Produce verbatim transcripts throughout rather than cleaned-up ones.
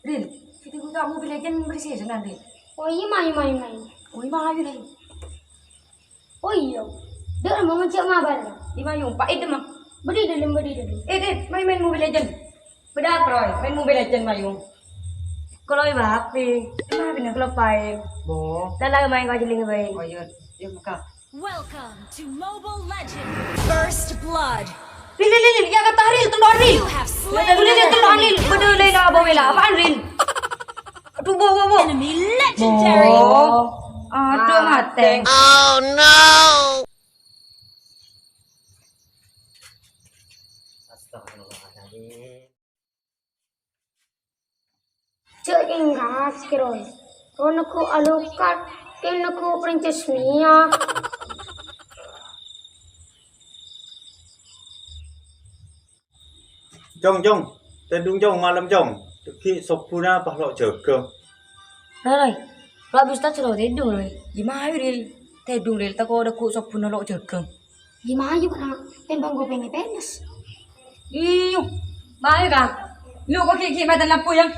Ril, kita buka Mobile Legend bâdâ season-an, Ril. Oh iyâ, mayu, mayu, mayu. Oh iyâ, mayu, Ril. Oh iyâ. Dâ' remma ngajhâk mabar. Iyâ, mayu, Pak Idem, ah. Bâdâ è dâlem, bâdâ è dâlem. Eh, eh, main-main Mobile Legend. Bâdâ apa, Roy? Main Mobile Legend, mayu. Kalau iwâ api, emang bener kalau pain. Bo. Lala main kau jeling, main. Oh iyâ, iyâ, buka. Welcome to Mobile Legends. First Blood. Ril, Ril, Ril, Ril, ya kata Ril, telur Ril. You have slain Ril, Ril, telur Ril. Bener, Ril, apa, Ril? Apaan, Ril? Aduh, bo, bo, bo. Enemy legendary. Bo. Aduh, mati. Oh no. Astagfirullahaladzim. Jhâ' engghâ, Roy. Rowa neggu' Alucard, kèng neggu' Princess Mia. Cong, Cong. Tèdung, Cong, malem, Cong. Dhâggi' sobbhuna pas lo' jhâghâng. Roy, Roy. Lo' bistad soro tèdung, Roy. Ghi' mayu, Ril. Tèdung, Ril. Tako' dhâggi' sobbhuna lo' jhâghâng. Ghi' mayu, Nak. Tèmbhâng kopèngnga pènes. Iyâ, mayu, Kang. Lu kok ghi'-ghi' mata lampu, yâ?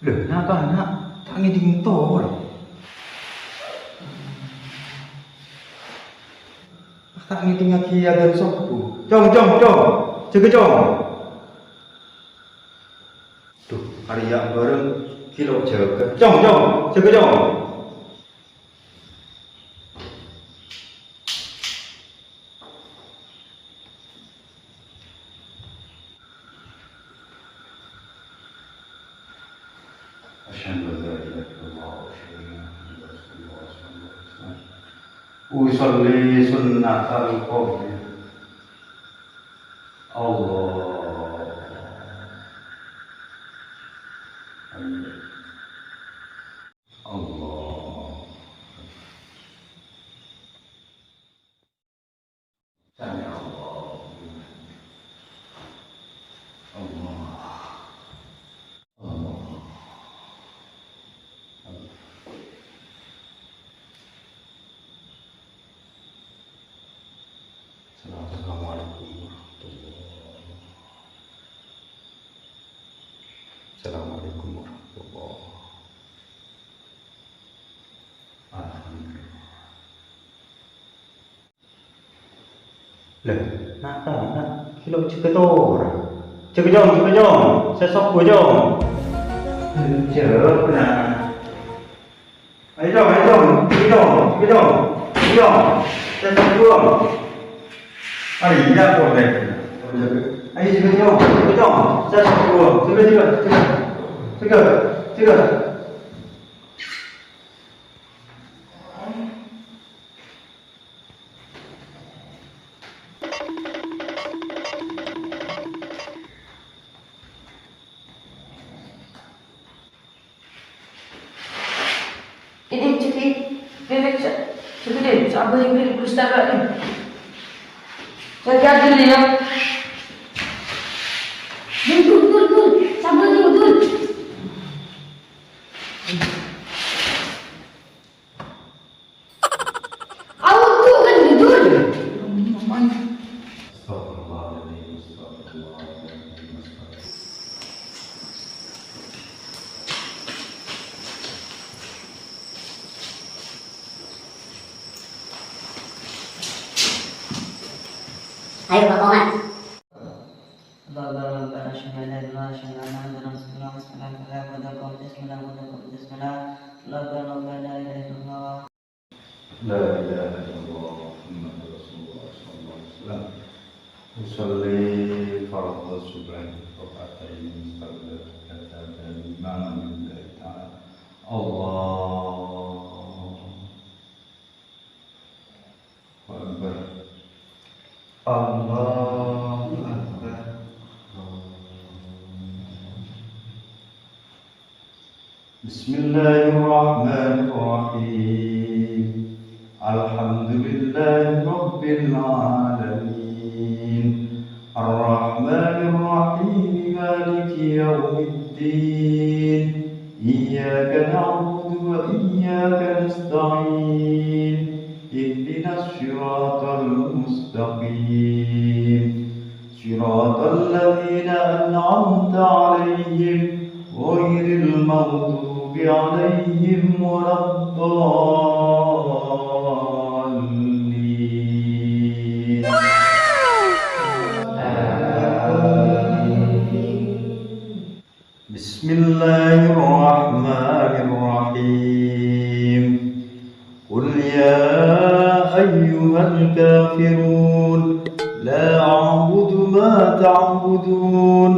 Lho, napa, Nak? Ta' ngèdhing toro. Ta' ngèdhingngaghi adzan sobbhu. Cong, Cong, Cong. Jâgâ, Cong. Duh, arèya bhâreng ghi' lo' jhâghâng. Cong, Cong, jâgâ, Cong. أشهد أن لا إله إلا الله وأشهد أن محمدا رسول الله صلى الله عليه وسلم. أصلي سنة القبر. الله أكبر. الله أكبر. سمع الله لمن حمده. الله. الله. السلام عليكم ورحمة الله. السلام عليكم ورحمة الله. الحمد لله. Lè, na', ta', na', ghi' lo' jâgâ torè. Jâgâ, Cong, jâgâ, Cong. Sè sobbhu, Cong. Jâgâ, na'. Ayo, Cong, ayo, Cong. Jâgâ, Cong, jâgâ, Cong. Jâgâ, Cong. Sè sobbhu, Cong. Ayo, jâgâ, Cong. Jâgâ, Cong. Sè sobbhu, Cong. Jâgâ, jâgâ, jâgâ. Jâgâ, jâgâ. Ini cekik, ini cek, cekik deh, sabar ini, Gusti Allah ini. Saya dulu ya. Dul, dul, dul, dul. Sabar dulu, dul. Ayo, Bapak Oman. Allahu Akbar, Allahu Akbar, asyhadu an la ilaha illallah, asyhadu anna Muhammadar Rasulullah, asyhadu an la ilaha illallah, asyhadu an la ilaha illallah. La ilaha illallah Muhammadur Rasulullah sallallahu alaihi wasallam. Usalli fardhu subhi rak'ataini qabla an ad'uwa imaman lillahi ta'ala. Allahu Akbar. Allahu Akbar. بسم الله الرحمن الرحيم. الحمد لله رب العالمين. الرحمن الرحيم. مالك يوم الدين. إياك نعبد وإياك نستعين. اهدنا الصراط المستقيم. صراط الذين أنعمت عليهم غير المغضوب عليهم ولا الضالين. آمين. بسم الله الرحمن الرحيم. قل يا أيها الكافرون، لا أعبد ما تعبدون،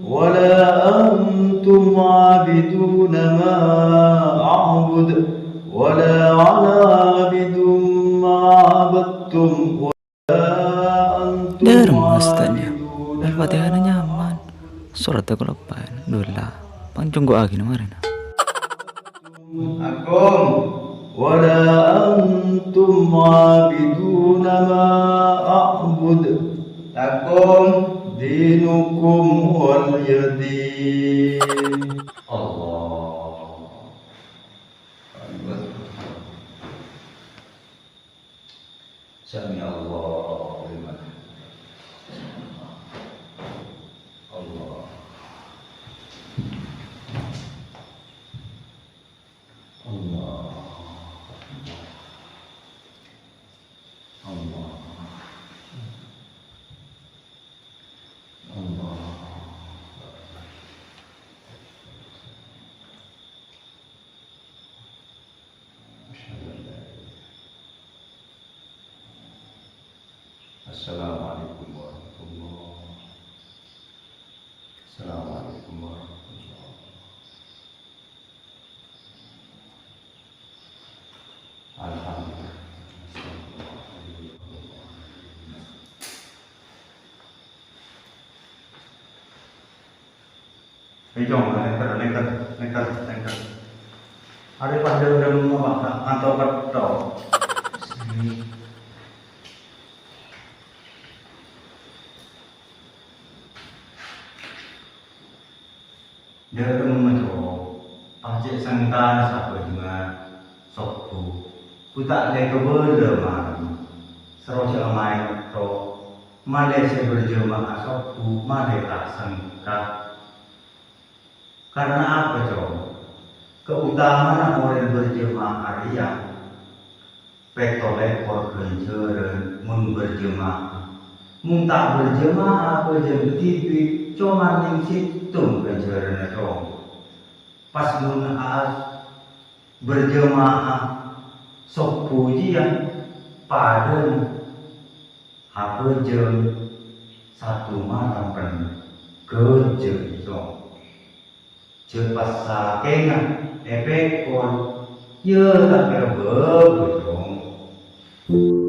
ولا أنتم عابدون ما أعبد، ولا أنا عابد ما عبدتم، ولا أنتم Dârem, Ustaz, ya. عابدون Al-Fatihahna nyaman. Surat aku lupa. Dula. Pancunggu agi na marena. Akum. ولا أنتم عابدون ما أعبد. لكم دينكم ولي دين. الله أكبر. سمع الله لمن حمده. الله. الله. الله. الله. أشهد أن لا إله إلا الله. السلام عليكم ورحمة الله. السلام عليكم ورحمة الله. الحمد لله. Ayo, Cong, lengker, lengker, lengker, lengker. Arè padâ rem apa, kanto ketto. Dâremma, Cong, pas cè' sengkana sabâjângnga sobbhu, ghu ta' lè kabâlâ malem. Soro jhâ' amaèn etto, malè sè berjemaah sobbhu, malè ta' sengka. Karna apa, Cong? Kaotamana orèng berjemaah arèya pètto lèpor ghânjhârân mon berjemaah. Mon ta' berjemaah abhâjâng dhibi', coma nèng sèttong ghânjhârânna, Cong. Pas mon a-, berjemaah sobbhu jiyâ padâna abhâjâng satu malam pènna ghânjhârân, Cong. Jhâ' pas sakènga èpèkol, yâ ta' kèra bhâbhâ, Cong.